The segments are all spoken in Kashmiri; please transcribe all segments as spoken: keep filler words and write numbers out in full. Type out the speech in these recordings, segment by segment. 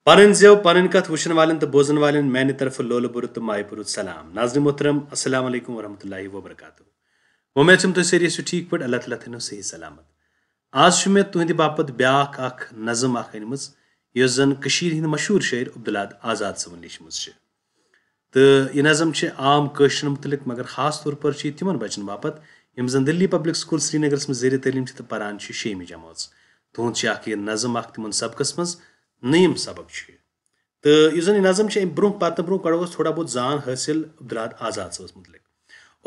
پنٕنۍ زٮ۪و، پنٕنۍ کتھ وٕچھن والٮ۪ن تہٕ بوزن والٮ۪ن میانہِ طرفہٕ لولہٕ بوٚرُت تہٕ مایہِ بوٚرُت سلام۔ ناظرین محترم، السلام علیکم ورحمۃ اللہ وبرکاتہ۔ وۄمید چھم تُہۍ سٲری ٲسِو ٹھیٖک پٲٹھۍ، اللہ تعالیٰ تھٲینو صحیح سلامت۔ آز چھُ مےٚ تُہنٛدِ باپتھ بیاکھ اکھ نظم اکھ أنمٕژ، یۄس زن کٔشیٖرِ ہٕنٛدۍ مشہوٗر شٲعر عبدالحد آزاد صٲبن لیچھمٕژ چھِ۔ تہٕ یہِ نظم چھِ عام کٲشرٮ۪ن مُتعلق، مگر خاص طور پر چھِ یہِ تِمن بچن باپتھ، یِم زن دِلی پبلک سکول سرینگرس منٛز زیر تعلیٖم چھِ تہٕ پران چھِ شیٚیِمہِ جمٲژ۔ تُہُنٛد چھُ اکھ یہِ نظم اکھ تِمن سبقس منٛز، نٔیِم سبق چھُ یہِ۔ تہٕ یُس زن یہِ نظم چھِ، امہِ برونٛہہ پرنہٕ برونٛہہ کرو أسۍ تھوڑا بہت زان حٲصِل عبدالحد آزاد صٲبس مُتعلق۔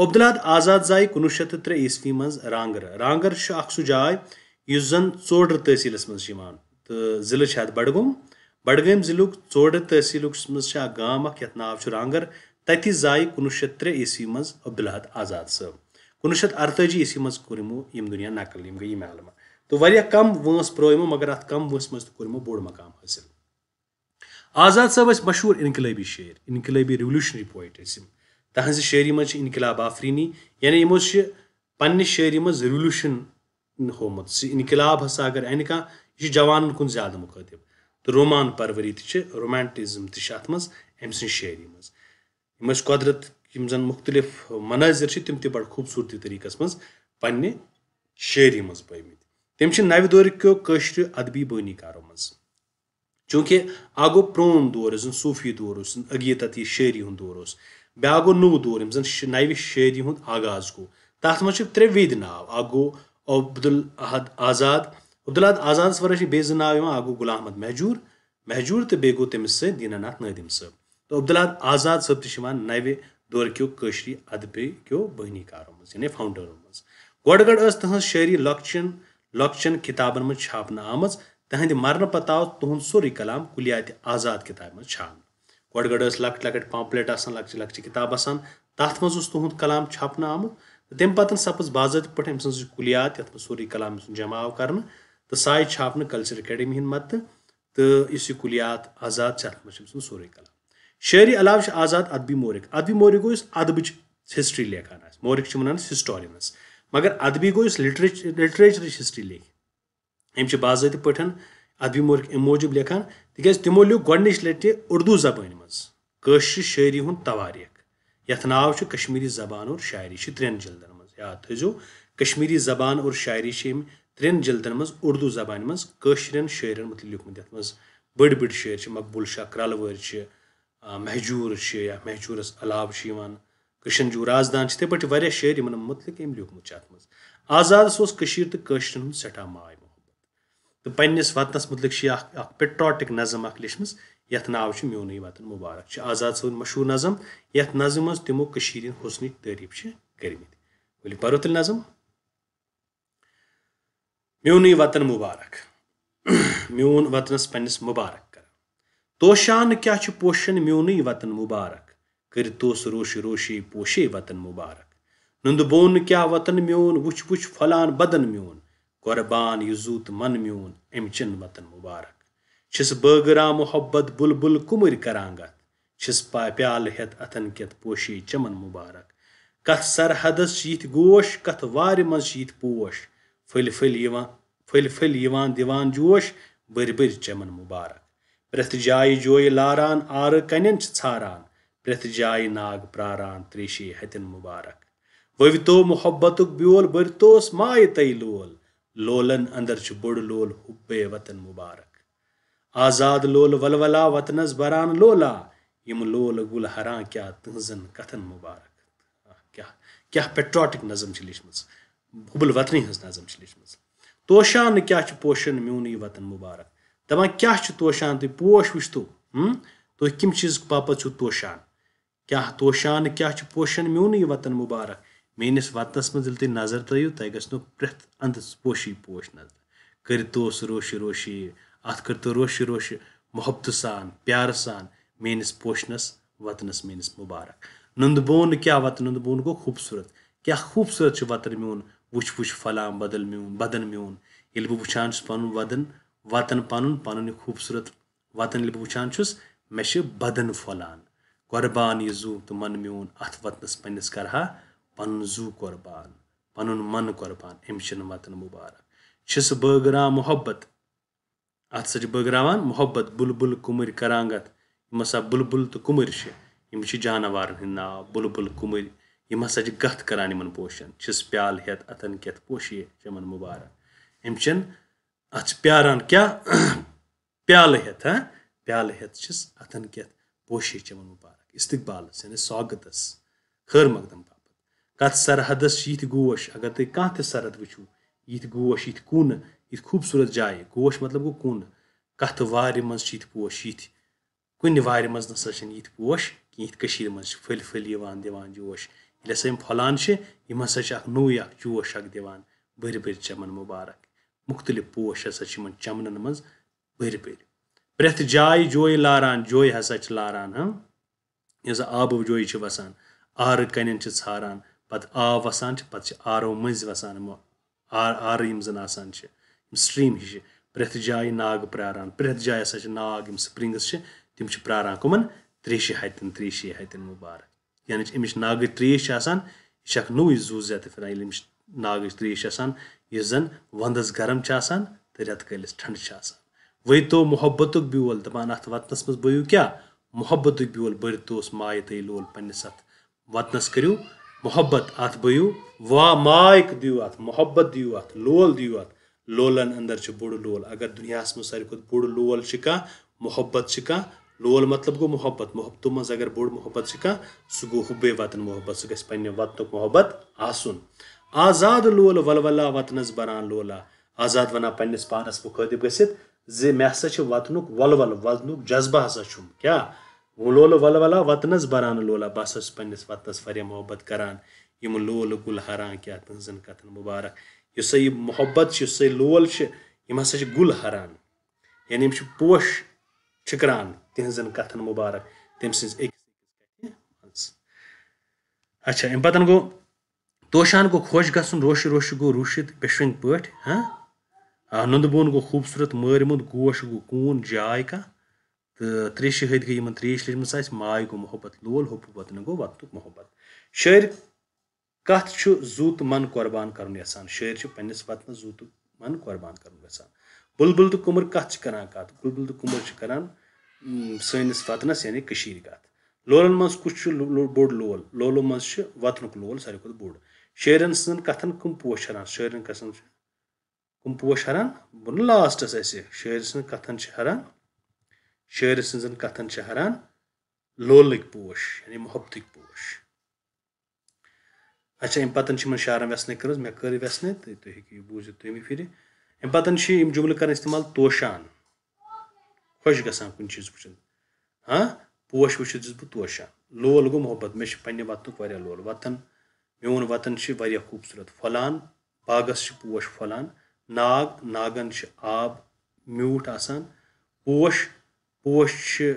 عبدالحد آزاد زاے کُنوُہ شیٚتھ تہٕ ترٛےٚ عیسوی منٛز رانگرٕ۔ رانگر چھُ اکھ سُہ جاے یُس زن ژوڈرٕ تحصیلس منٛز چھُ یِوان، تہٕ ضلعہٕ چھُ اتھ بڈگوم۔ بڈگٲمۍ ضلعُک ژوڈرٕ تحصیلُک منٛز چھُ اکھ گام اکھ یتھ ناو چھُ رانگر۔ تتی زاے کُنوُہ شیٚتھ ترٛےٚ عیسوی منٛز عبدالحد آزاد صٲب۔ کُنوُہ شیٚتھ ارتٲجی عیسوی منٛز کوٚر یِمو یِم دُنیا نقل، یِم گٔے یِم عالمہ۔ تہٕ واریاہ کم وٲنٛس پرٛٲو یِمو، مگر اتھ کم وٲنٛسہِ منٛز تہِ کوٚر یِمو بوٚڑ مقام حٲصِل۔ آزاد صٲب ٲسۍ مشہوٗر انقلٲبی شٲعر، انقلٲبی ریولوشنری پوئٹ ٲسۍ یِم۔ تہنٛزِ شٲعری منٛز چھِ انقلاب آفرینی، یعنی یِمو چھِ پننہِ شٲعری منٛز ریولوشن ہومُت۔ سُہ انقلاب ہسا اگر انہِ کانٛہہ، یہِ چھُ جوانن کُن زیادٕ مُخٲطب۔ تہٕ رومان پروری تہِ چھِ، رومانٹزم تہِ چھِ اتھ منٛز أمۍ سٕنٛز شٲعری منٛز۔ یِم ٲسۍ قۄدرت، یِم زن مُختٔلِف منٲظر چھِ، تِم تہِ بڑٕ خوٗبصوٗرتی طریٖقس منٛز پننہِ شٲعری منٛز بٲومٕتۍ۔ تِم چھِ نوِ دورٕ کیو کٲشرِ ادبی بٲنی کارو منٛز۔ چوٗنٛکہِ اکھ گوٚو پرٛون دور، یُس زن صوٗفی دور اوس، یُس زن عقیدتی شٲعری ہُنٛد دور اوس، بیٛاکھ گوٚو نوٚو دور، یِم زن ش-، نوِ شٲعری ہُنٛد آغاز گوٚو۔ تتھ منٛز چھِ ترٛےٚ وِدۍ ناو، اکھ گوٚو عبدالاحد آزاد۔ عبدالاحد آزادس ورٲے چھِ بیٚیہِ زٕ ناو یِوان، اکھ گوٚو غلام احمد مہجور، مہجور تہٕ بیٚیہِ گوٚو تٔمِس سۭتۍ دیٖناناتھ نٲدِم صٲب۔ تہٕ عبدالاحد آزاد صٲب تہِ چھِ یِوان نوِ دورٕ کیو کٲشرِ ادبہٕ کیو بٲنی کارو منٛز، یعنی فاؤنڈرو منٛز۔ گۄڈٕ گۄڈٕ ٲس تٕہٕنٛز شٲعری لۄکچن لۄکچن کتابن منٛز چھاپنہٕ آمٕژ۔ تہنٛدِ مرنہٕ پتہٕ آو تُہُنٛد سورُے کلام کُلیاتِ آزاد کتابہِ منٛز چھاونہٕ۔ گۄڈٕ گۄڈٕ ٲس لۄکٕٹۍ لۄکٕٹۍ پمفلٹ آسان، لۄکچہِ لۄکچہِ کتاب آسان، تتھ منٛز اوس تُہُنٛد کلام چھاپنہٕ آمُت۔ تہٕ تمہِ پتہٕ سپٕز باضٲبطہٕ پٲٹھۍ أمۍ سٕنٛز یہِ کُلیات، یتھ منٛز سورُے کلام أمۍ سُنٛد جمع آو کرنہٕ، تہٕ سۄ آیہِ چھاپنہٕ کلچر اکیڈمی ہٕنٛدِ مدتہٕ۔ تہٕ یُس یہِ کُلیات آزاد چھِ، اتھ منٛز چھِ أمۍ سُنٛد سورُے کلام۔ شٲعری علاوٕ چھِ آزاد ادبی مورخ۔ ادبی مورخ گوٚو یُس ادبٕچ ہسٹری لیکھان آسہِ، مورخ چھِ ونان ہسٹورینس، مگر ادبی گوٚو یُس لٹریچ-، لٹریچرٕچ ہسٹری لیکھِ۔ أمۍ چھِ باضٲبطہٕ پٲٹھۍ ادبی مورخ امہِ موٗجوٗب لیکھان، تِکیازِ تِمو لیوٗکھ گۄڈٕنِچ لٹہِ اردو زبٲنۍ منٛز کٲشرِ شٲعری ہُنٛد تواریخ، یتھ ناو چھُ کشمیری زبان اور شاعری، چھِ ترٛٮ۪ن جلدن منٛز۔ یاد تھٲیزیو، کشمیری زبان اور شاعری چھِ أمۍ ترٛٮ۪ن جلدن منٛز اردو زبانہِ منٛز کٲشرٮ۪ن شٲعرن مُتعلق لیوٗکھمُت، یتھ منٛز بٔڑۍ بٔڑۍ شٲعر چھِ، مقبول شاہ کرٛالہٕ وٲرۍ چھِ، آ، مہجوٗر چھِ، یا مہجوٗرس علاوٕ چھِ یِوان کشن جو رازدان چھِ، تِتھے پٲٹھۍ چھِ واریاہ شٲعر یِمن مُتعلق أمۍ لیوٗکھمُت چھُ اتھ منٛز۔ آزادس اوس کٔشیٖر تہٕ کٲشرٮ۪ن ہُنٛد سٮ۪ٹھاہ ماے محبت۔ تہٕ پننِس وطنس مُتعلق چھِ یہِ اکھ، اکھ patriotic نظم اکھ لیچھمٕژ، یتھ ناو چھُ میونُے وطن مبارک۔ چھِ آزاد صٲبٕنۍ مشہوٗر نظم، یتھ نظمہِ منٛز تِمو کٔشیٖرِ ہٕنٛدۍ حُسنٕکۍ تعریٖف چھِ کٔرمٕتۍ۔ ؤلِو پرو تیٚلہِ نظم۔ میونُے وطن مبارک۔ میون وطنس پننِس مبارک کران۔ توشان کیٛاہ چھُ پوشن میونُے وطن مبارک۔ کٔرِتوس روشہِ روشے پوشے وطن مبارک۔ نُندٕ بون کیٛاہ وطن میون، وُچھ وُچھ پھۄلان بدن میون۔ قربان یہِ زُو تہٕ من میون، أمۍ چٮ۪ن وطن مبارک۔ چھِس بٲگرام محبت بلبل کُمٕرۍ کران گتھ۔ چھِس پا-، پیالہٕ ہٮ۪تھ اتھن کٮ۪تھ پوشے چمن مبارک۔ کتھ سرحدس چھِ یِتھۍ گوش، کتھ وارِ منٛز چھِ یِتھۍ پوش۔ پھٔلۍ پھٔلۍ یِوان، پھٔلۍ پھٔلۍ یِوان دِوان جوش، بٔرۍ بٔرۍ چمن مبارک۔ پرٛٮ۪تھ جایہِ جویہِ لاران، آرٕ کنٮ۪ن چھِ ژھاران۔ پرٛٮ۪تھ جایہِ ناگ پراران، تریشے ہتٮ۪ن مبارک۔ ؤوۍ تو محبتُک بیول، بٔرۍ توس مایہِ تَے لول۔ لولن اندر چھُ بوٚڑ لول، حُبے وطن مبارک۔ آزاد لول ولولا وطنس بران لولا۔ یِم لول گُل ہران کیٛاہ تٕہنٛزن کتھن مبارک۔ آہ، کیٛاہ، کیٛاہ patriotic نظم چھِ لیچھمٕژ، حُب الوطنی ہٕنٛز نظم چھِ لیچھمٕژ۔ توشان کیٛاہ چھُ پوشن میونُے وطن مبارک۔ دپان کیٛاہ چھُ توشان تُہۍ، پوش وٕچھتو، ہم؟ تُہۍ کمہِ چیٖزٕ باپتھ چھِو توشان؟ کیٛاہ توشان کیٛاہ چھُ پوشن میونُے وطن مبارک۔ میٲنِس وطنس منٛز ییٚلہِ تُہۍ نظر ترٲیِو، تۄہہِ گژھنو پرٛٮ۪تھ اندس پوشی پوش نظر۔ کٔرتوس روشہِ روشہِ، اتھ کٔرتو روشہِ روشہِ محبتہٕ سان، پیارٕ سان میٲنِس پوشنس وطنس میٲنِس مبارک۔ نُندٕ بون کیٛاہ وطن، نُندٕ بون گوٚو خوٗبصوٗرت۔ کیٛاہ خوٗبصوٗرت چھُ وطن میون، وُچھ وُچھ پھۄلان بدل میون، بدن میون۔ ییٚلہِ بہٕ وٕچھان چھُس پنُن ودن، وطن پنُن، پنُن یہِ خوٗبصوٗرت وطن ییٚلہِ بہٕ وٕچھان چھُس، مےٚ چھِ بدن پھۄلان۔ قۄربان یہِ زُو تہٕ من میون، اتھ وطنس پننِس کرٕ ہا پنُن زُو قۄربان، پنُن من قۄربان، أمۍ چٮ۪ن وطن مبارک۔ چھِس بٲگرام محبت، اَتھ ہسا چھِ بٲگراوان محبت، بُلبُل، کُمٕرۍ، کَرانٛگَتھ۔ یِم ہسا بُلبُل تہٕ کُمٕرۍ چھِ، یِم چھِ جاناوارَن ہٕنٛدۍ ناو۔ بُلبُل، کُمٕرۍ، یِم ہسا چھِ گَتھ کَران یِمَن پوشَن۔ چھِس پیالہٕ ہٮ۪تھ اَتھَن کٮ۪تھ پوشے چَمَن مُبارک۔ یِم چھِنہٕ اَتھ چھِ پیاران کیٛاہ؟ پیالہٕ ہٮ۪تھ، ہا؟ پیالہٕ ہٮ۪تھ چھِس اَتھَن کٮ۪تھ پوشے چَمَن مُبارک۔ استقبالَس، یعنی سواگتَس، خٲر مقدم باپتھ۔ کَتھ سرحدَس چھِ یِتھۍ گوش، اگر تُہۍ کانٛہہ تہِ سرحد وٕچھِو، یِتھۍ گوش، یِتھۍ کوٗنہٕ، یِتھۍ خوٗبصوٗرت جایہِ۔ گوش مطلب گوٚو کوٗنہٕ۔ کَتھ وارِ منٛز چھِ یِتھۍ پوش، یِتھۍ۔ کُنہِ وارِ منٛز نہ سا چھِنہٕ یِتھۍ پوش کینٛہہ، یِتھ کٔشیٖرِ منٛز چھِ پھٔلۍ پھٔلۍ یِوان، دِوان جوش۔ ییٚلہِ ہسا یِم پھۄلان چھِ، یِم ہسا چھِ اَکھ نوٚوٕے اَکھ جوش اَکھ دِوان۔ بٔرۍ بٔرۍ چَمَن مُبارک۔ مُختٔلِف پوش ہسا چھِ یِمَن چَمنَن منٛز بٔرۍ بٔرۍ۔ پرٛٮ۪تھ جایہِ جویہِ لاران، جویہِ ہسا چھِ لاران، ہاں۔ یُس زَن آبہٕ جویہِ چھِ وَسان، آرٕ کَنٮ۪ن چھِ ژھاران، پَتہٕ آب وَسان چھِ، پَتہٕ چھِ آرو مٔنٛزۍ وَسان یِمو آر-، آرٕ یِم زَن آسان چھِ، یِم stream ہِش چھِ۔ پرٛٮ۪تھ جایہِ ناگہٕ پرٛاران، پرٛٮ۪تھ جایہِ ہسا چھِ ناگ، یِم springs چھِ، تِم چھِ پرٛاران کٕمَن؟ ترٛیشہِ ہَتٮ۪ن، ترٛیشہِ ہَتٮ۪ن مُبارک۔ یعنی چھِ اَمِچ ناگٕچ ترٛیش چھِ آسان، یہِ چھِ اَکھ نوٚوٕے زُو زیادٕ پھِران۔ ییٚلہِ أمِس ناگٕچ ترٛیش چھِ آسان، یُس زَن وَنٛدَس گرم چھِ آسان تہٕ رٮ۪تہٕ کٲلِس ٹھنٛڈٕ چھِ آسان۔ وۄنۍ تو محبتُک بیول، دَپان اَتھ وطنَس منٛز بٔیِو کیٛاہ؟ محبتُک بیول بٔرۍتوس مایہِ تہٕ لول پنٛنِس اَتھ وطنَس کٔرِو محبت، اَتھ بٔیِو وا-، مایہِ دِیِو اَتھ، محبت دِیِو اَتھ، لول دِیِو اَتھ۔ لولَن اندر چھُ بوٚڑ لول۔ اگر دُنیاہَس منٛز ساروی کھۄتہٕ بوٚڑ لول چھِ کانٛہہ، محبت چھِ کانٛہہ، لول مطلب گوٚو محبت۔ محبتو منٛز اگر بوٚڑ محبت چھِ کانٛہہ، سُہ گوٚو حُبے وطن محبت، سُہ گژھِ پنٛنہِ وطنُک محبت آسُن۔ آزاد لول ولولہ وطنَس بران لولہ۔ آزاد وَنان پنٛنِس پانَس مُخٲطِب گٔژھِتھ زِ مےٚ ہسا چھِ وطنُک ولولہٕ، وطنُک جذبہٕ ہسا چھُم۔ کیٛاہ؟ لولہٕ ولولہ وطنَس بران لولہ، بہٕ ہسا چھُس پنٛنِس وطنَس واریاہ محبت کران۔ یِم لولہٕ گُل ہران کیٛاہ تٕہٕنٛزَن کَتھَن مُبارک۔ یُس سا یہِ محبت چھِ، یُس سا یہِ لول چھِ، یِم ہسا چھِ گُل ہران۔ یعنی یِم چھِ پوش چھِکران تِہٕنٛزَن کَتھَن مُبارک تٔمۍ سٕنٛز أکِس أکِس کَتھِ منٛز۔ اچھا، اَمہِ پَتَن گوٚو توشان گوٚو خۄش گژھُن، روشہِ روشہِ گوٚو روٗشِتھ پٮ۪شوٕنۍ پٲٹھۍ، ہاں؟ آ، نُندٕ بوٗن گوٚو خوٗبصوٗرت، مٲرۍ مُنٛد گوش گوٚو کوٗن جاے کانٛہہ، تہٕ ترٛیشہِ ہٕتۍ گٔے یِمَن ترٛیش لٔجمٕژ آسہِ، ماے گوٚو محبت لول، حُبہٕ وطنہٕ گوٚو وطنُک محبت۔ شٲعر کَتھ چھُ زُو تہٕ من قۄربان کَرُن یَژھان؟ شٲعر چھُ پنٛنِس وطنَس زُو تہٕ من قۄربان کَرُن یَژھان۔ بُلبُل تہٕ کُمٕر کَتھ چھِ کَران کَتھ؟ بُلبُل تہٕ کُمٕر چھِ کَران، اۭں، سٲنِس وطنَس یعنی کٔشیٖرِ کَتھ۔ لولَن منٛز کُس چھُ لو-، لو-، بوٚڑ لول؟ لولو منٛز چھِ وطنُک لول ساروی کھۄتہٕ بوٚڑ۔ شٲعرَن سٕنٛزَن کَتھَن کٕم پوش چھِ ہران؟ شٲعرَن کَتھَن چھِ کٕم پوش ہران؟ بہٕ وَنہٕ لاسٹَس اَسہِ۔ شٲعر سٕنٛز کَتھَن چھِ ہران، شٲعر سٕنٛزَن کَتھَن چھِ ہران لولٕکۍ پوش، یعنی محبتٕکۍ پوش۔ اچھا، اَمہِ پَتَن چھِ یِمَن شعرَن وٮ۪ژھنَے کٔرمٕژ، مےٚ کٔر وٮ۪ژھنَے تہٕ تُہۍ ہیٚکِو یہِ بوٗزِتھ دوٚیمہِ پھِرِ۔ اَمہِ پَتَن چھِ یِم جُملہٕ کَران استعمال توشان، خۄش گژھان کُنہِ چیٖز وٕچھِتھ۔ ہاں، پوش وٕچھِتھ چھُس بہٕ توشان۔ لول گوٚو محبت، مےٚ چھِ پنٛنہِ وطنُک واریاہ لول۔ وطن، میون وطن چھِ واریاہ خوٗبصوٗرت۔ پھۄلان، باغَس چھِ پوش پھۄلان۔ ناگ، ناگَن چھِ آب میوٗٹھ آسان۔ پوش، پوش چھِ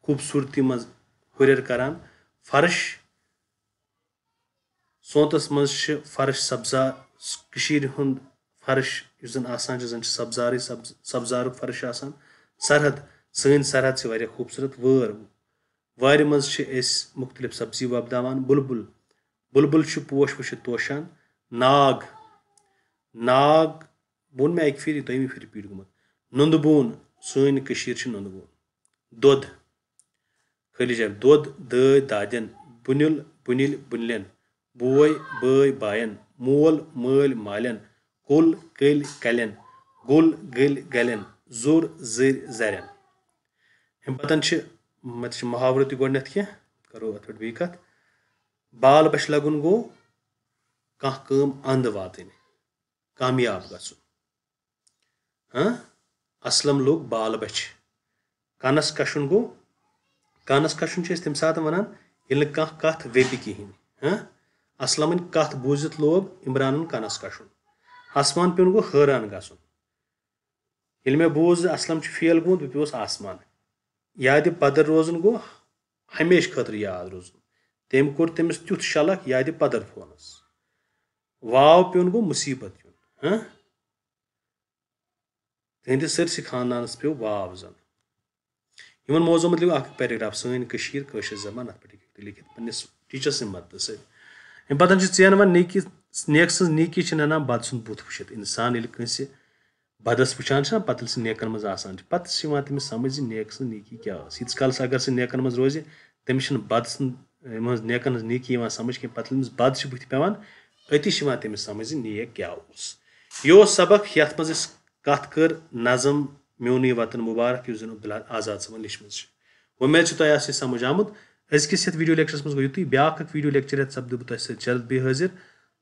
خوٗبصوٗرتی منٛز ہُرٮ۪ر کران۔ فرش، سونتس منٛز چھِ فرش سبزار، کٔشیٖرِ ہُنٛد فرش یُس زن آسان چھُ، زن چھُ سبزارٕے سبز-، سبزارُک فرش آسان۔ سرحد، سٲنۍ سرحد چھِ واریاہ خوٗبصوٗرت۔ وٲر، وارِ منٛز چھِ أسۍ مُختٔلِف سبزی وۄپداوان۔ بُلبُل، بُلبُل چھُ پوش وٕچھِتھ توشان۔ ناگ، ناگ ووٚن مےٚ اَکہِ پھِرِ، دوٚیمہِ پھِرِ repeat گوٚمُت۔ نُندٕ بوٗن، سٲنۍ کٔشیٖر چھِ نُندٕ بوٗن۔ دۄد، خٲلی جاے، دۄد، دٲدۍ، دادٮ۪ن، بُنِل، بُنِلۍ، بُنلٮ۪ن، بوے، بٲے، باین، مول، مٲلۍ، مالٮ۪ن، کُل، کٔلۍ، کلٮ۪ن، گُل، گٔلۍ، گلٮ۪ن، زُر، زٔرۍ، زرٮ۪ن۔ اَمہِ پتہٕ چھِ، مےٚ چھِ محاورٕ تہِ گۄڈٕنٮ۪تھ کینٛہہ، کرو اَتھ پٮ۪ٹھ بیٚیہِ کَتھ۔ بال بچھ لگُن گوٚو کانٛہہ کٲم اَنٛد واتٕنۍ، کامیاب گژھُن۔ ہاں؟ اسلم لوٚگ بال بچھ۔ کَنَس کَشُن گوٚو، کَنَس کَشُن چھِ أسۍ تَمہِ ساتہٕ وَنان، ییٚلہِ نہٕ کانٛہہ کَتھ ویٚپہِ کِہیٖنۍ۔ ہاں؟ اسلمٕنۍ کَتھ بوٗزِتھ لوگ عمرانَن کَنَس کَشُن۔ آسمان پیوٚن گوٚو حٲران گژھُن۔ ییٚلہِ مےٚ بوٗز زِ اسلم چھُ fail گوٚمُت، بہٕ پیوٚوُس آسمان۔ یادِ پدر روزُن گوٚو ہمیشہٕ خٲطرٕ یاد روزُن۔ تٔمۍ کوٚر تٔمِس تیُتھ شلکھ، یادِ پدر تھوونس۔ واو پیوٚن گوٚو مُصیبت یُن۔ ہاں؟ تِہنٛدِس سٲرسٕے خاندانس پیوٚو واو زن۔ یِمن موضوعن مُتعلِق اکھ paragraph، سٲنۍ کٔشیٖر، کٲشِر زبان، اتھ پٮ۪ٹھ ہیٚکِو تُہۍ لیکھِتھ پننِس teacher سٕنٛدِ مدتہٕ سۭتۍ۔ اَمہِ پتہٕ چھِ ژینوَن، نیکی، نیک سٕنٛز نیکی چھِ ننان بد سُنٛد بُتھ وٕچھِتھ۔ انسان ییٚلہِ کٲنٛسہِ بدس وٕچھان چھِ نا، پتہٕ ییٚلہِ سُہ نیکن منٛز آسان چھُ، پتہٕ چھِ یِوان تٔمِس سمجھ زِ نیک سٕنٛز نیکی کیٛاہ ٲس۔ ییٖتِس کالس اگر سُہ نیکن منٛز روزِ، تٔمِس چھِنہٕ بد سٕنٛز، یِم حظ نیکن ہٕنٛز نیکی یِوان سمجھ کینٛہہ۔ پتہٕ ییٚلہِ أمِس بد چھِ بٕتھِ پٮ۪وان، أتی چھِ یِوان تٔمِس سمجھ زِ نیک کیٛاہ اوس۔ یہِ اوس سبق یتھ منٛز أسۍ کتھ کٔر نظم میونُے وطن مبارک، یُس زن عبداللہ آزاد صٲبن لیچھمٕژ چھِ۔ وۄمید چھِ تۄہہِ آسہِ یہِ سمجھ آمُت۔ أزکِس یتھ ویڈیو لیکچرس منٛز گوٚو یُتُے، بیاکھ اکھ ویڈیو لیکچر ہٮ۪تھ سپدٕ بہٕ تۄہہِ سۭتۍ جلد بیٚیہِ حٲضِر۔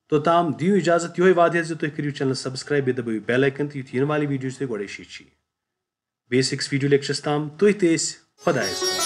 توٚتام دِیِو اجازت، یِہوٚے وعدٕ ہٮ۪تھ زِ تُہۍ کٔرِو چینل سبسکرایب، بیٚیہِ دبٲیِو بیل آیکن تہٕ یُتھ یِنہٕ والہِ ویڈیو چھِ تۄہہِ گۄڈے شیٚچھِ۔ بیٚیِس أکِس ویڈیو لیکچرس تام تُہۍ تہٕ أسۍ خۄدایس حوالہٕ۔